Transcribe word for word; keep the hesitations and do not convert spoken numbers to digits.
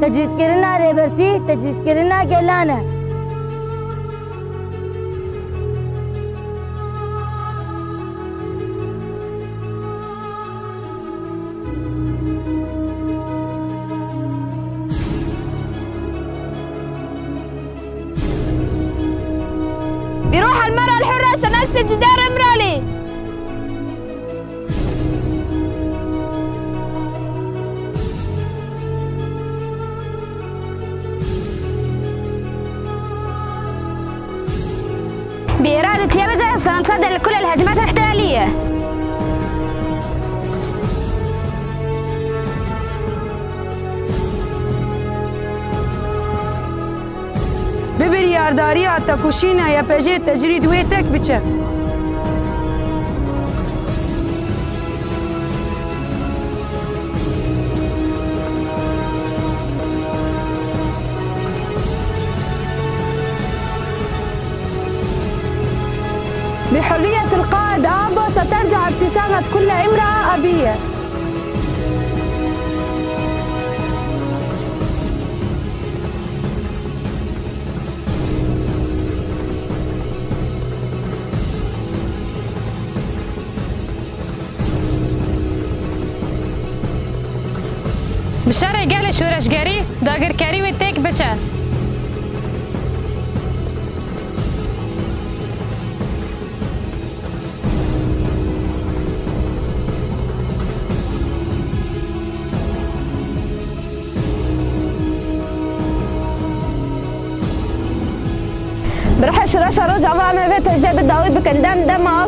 Tecrîdkirina Rêbertî, tecrîdkirina gelan e. بروح المرأة الحرة سنسد جدار إمرالي. بإرادة يابجة سنتصدى لكل الهجمات الاحتلالية. Bi biryardariya tekoşîna Y P G tecrîd wê tek biçe. بحرية القائد آبو سترجع ابتسامة كل امرأة أبية. Bi şerê gelê şoreşgerî, dagirkerî wê têk biçe. Bi rihê şoreşa Rojava em ê vê tecrê bi dawî bikin. Dem dema